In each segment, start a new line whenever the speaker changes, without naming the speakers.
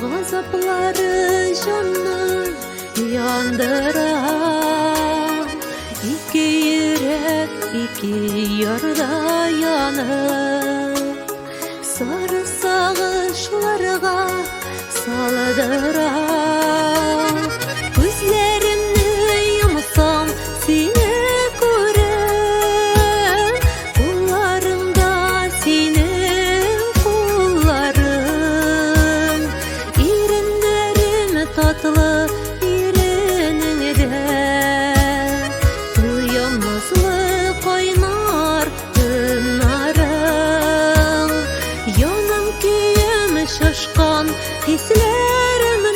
Газаплары җанны яндыра. Ике йөрәк ике ярда янып, Сары сагышларга салдыра. Күзләремне йомсам, сине күрәм. Кулларымда синең кулларың. Иреннәрем татлы иренеңдә. Тоям назлы кайнар тыннарың. Янам көем шашкан хисләремнән.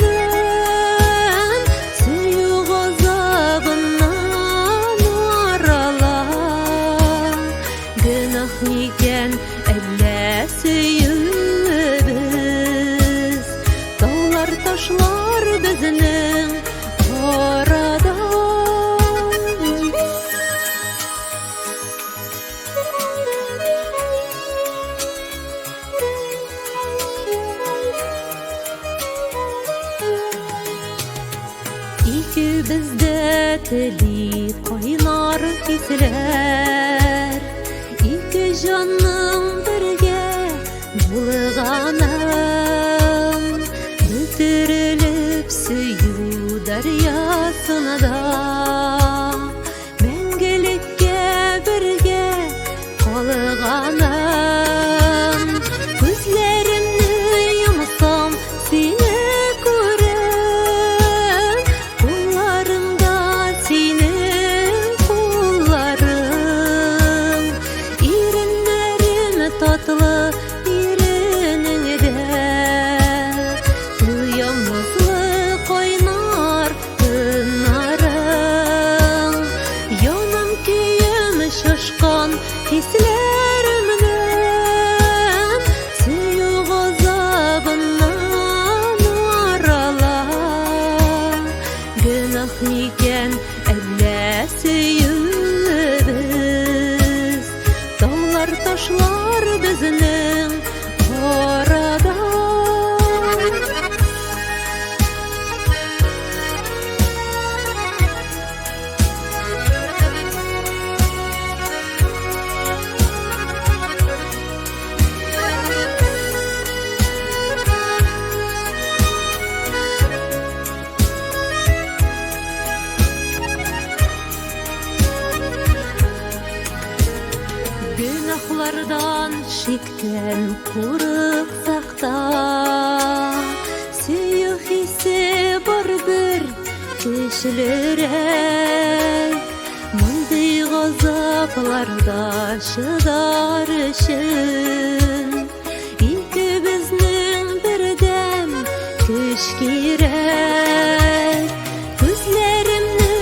Сөю газабыннан арала. Гөнаһ микән әллә сөюебез? Таулар, ташлар безнең арада. Икебез дә тели кайнар хисләр, Ике җанның бергә булганын, Бөтерелеп сөю дәрьясында Мәңгелеккә бергә калганын. Күзләремне йомсам, сине күрәм. Кулларымда синең кулларың. Иреннәрем татлы иренеңдә. Тоям назлы кайнар тыннарың. Янам көем шашкан хисләремнән. Сөю газабыннан арала. Гөнаһ микән әллә сөюебез? Таулар, ташлар безнең арада. Гөнаһлардан шиктән курыксак та, Сөю хисе барыбер көчлерәк. Мондый газапларда чыдар өчен Икебезнең бердәм көч кирәк. Күзләремне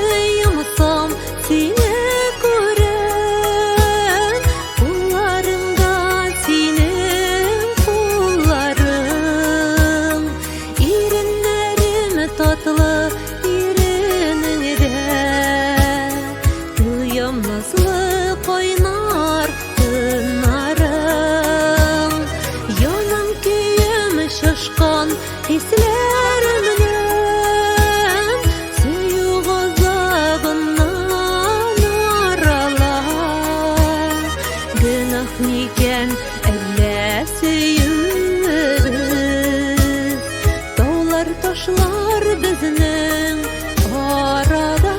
йомсам, сине күрәм. Кулларымда синең кулларың. Иреннәрем татлы иренеңдә. Тоям назлы кайнар тыннарың. Янам көем шашкан хисләремнән. Сөю газабыннан арала. Гөнаһ микән әллә сөюебез? Таулар, ташлар безнең арада.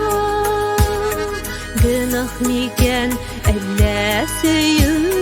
Гөнаһ микән әллә сөюебез?